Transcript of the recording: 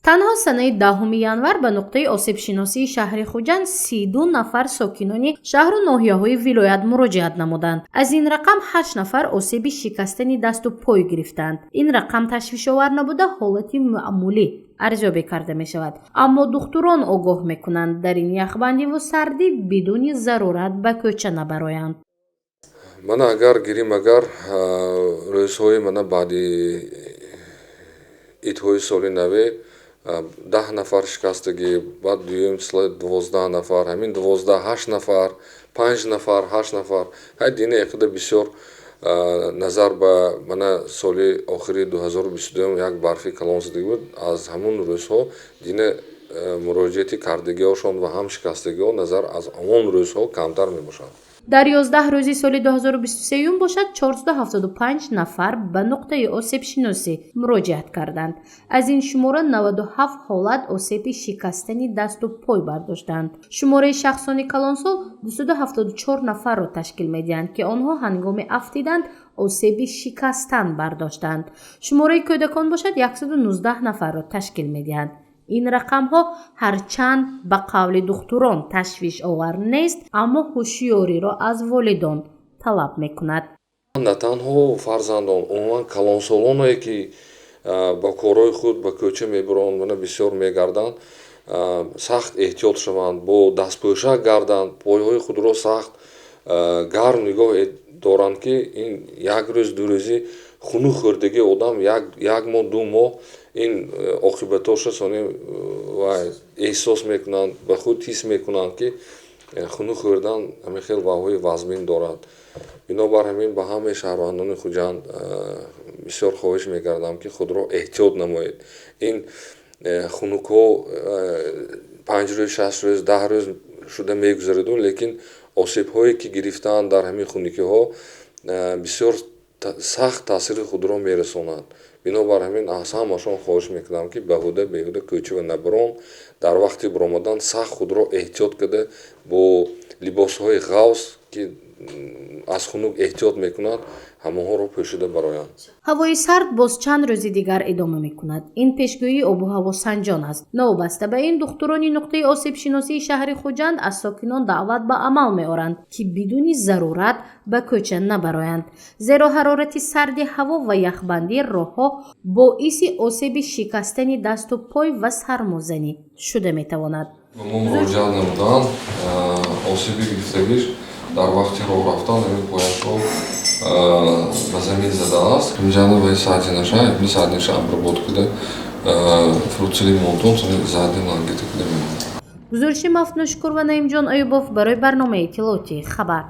Танҳо санаи 10 январ ба нуқтаи осебшиносии шаҳри Хуҷанд 32 нафар сокинони шаҳру ноҳияҳои вилоят муроҷиат намуданд. Аз ин рақам ҳашт нафар осеби шикастани дасту пой гирифтанд. Ин рақам ташвишовар набуда, ҳолати маъмулӣ арзёбӣ карда мешавад. Аммо духтурон огоҳ мекунанд, дар ин яхбандиву сардӣ бидуни зарурат ба кӯча набароянд. Мана, агар гирим, агар рӯзҳои, мана, баъди идҳои соли наве 10 нафар шикастагӣ, баъд дуюм числа 12 нафар, ҳамин 12, ҳашт нафар, панҷ нафар, ҳашт нафар. Ҳай, дина яқида бисёр, назар ба, мана, соли охири 2022 як барфи калон задагӣ буд, аз ҳамун рӯзҳо дина муроҷиати кардагиҳошон ва ҳам шикастагиҳо назар аз он рӯзҳо камтар мебошанд. Дар 11 рӯзи соли 2023 бошад, 475 нафар ба нуқтаи осебшиносӣ муроҷиат карданд. Аз ин шумора 97 ҳолат осеби шикастани дасту пой бардоштанд. Шумораи шахсони калонсол 274 нафарро ташкил медиҳанд, ки онҳо ҳангоми афтидан осеби шикастан бардоштанд. Шумораи кӯдакон бошад, 119 нафарро ташкил медиҳанд. Ин рақамҳо ҳарчанд ба қавли духтурон ташвишовар нест, аммо ҳушёриро аз волидон талаб мекунад. На танҳо фарзандон, умуман калонсолоне, ки ба корҳои худ ба кӯча мебуранд, мана, бисёр мегарданд, сахт эҳтиёт шаванд, бо дастпӯшак гарданд, пойҳои худро сахт гарм нигоҳ доранд, ки ин як рӯз, ду рӯзи хунук хӯрдагии одам як моҳ, 2 моҳ ин оқибатоша сони вай эҳсос мекунанд, ба худ ҳис мекунанд, ки хунук хӯрдан ҳамин хел ваҳои вазмин дорад. Бинобар ҳамин ба ҳамаи шаҳрвандони Хуҷанд бисёр хоҳиш мекардам, ки худро эҳтиёт намоед. Ин хунукҳо 5 рӯз, 6 рӯз, 10 рӯз шуда мегузараду, лекин осебҳое, ки гирифтаанд дар ҳамин хунукиҳо, бисёр сахт таъсири худро мерасонад. Бинобар ҳамин аз ҳамашон хоҳиш мекунам, ки баҳуда беҳуда кӯчава набарон, дар вақти баромадан сахт худро эҳтиёт карда, бо либосҳои ғафз, ки аз хунук эҳтиёт мекунад, ҳамонҳоро пӯшида бароянд. Ҳавои сард боз чанд рӯзи дигар идома мекунад. Ин пешгӯии обу ҳавосанҷон аст. Новобаста ба ин, духтурони нуқтаи осебшиносии шаҳри Хуҷанд аз сокинон даъват ба амал меоранд, ки бидуни зарурат ба кӯча набароянд, зеро ҳарорати сарди ҳаво ва яхбандии роҳҳо боиси осеби шикастани дасту пой ва сармозанӣ шуда метавонад. Ба мо муроҷиат намуданд, осеби гирифтагиш дар вақти роҳ рафтан ҳамин пояшро ба замин задааст. Инҷана вай ссадинаша, ссадинаша обработка куда, фурацилин монтон, задни лангета куда мемонад. Гузориши Мафнушкур ва Наимҷон Аюбов барои барномаи иттилоотии «Хабар».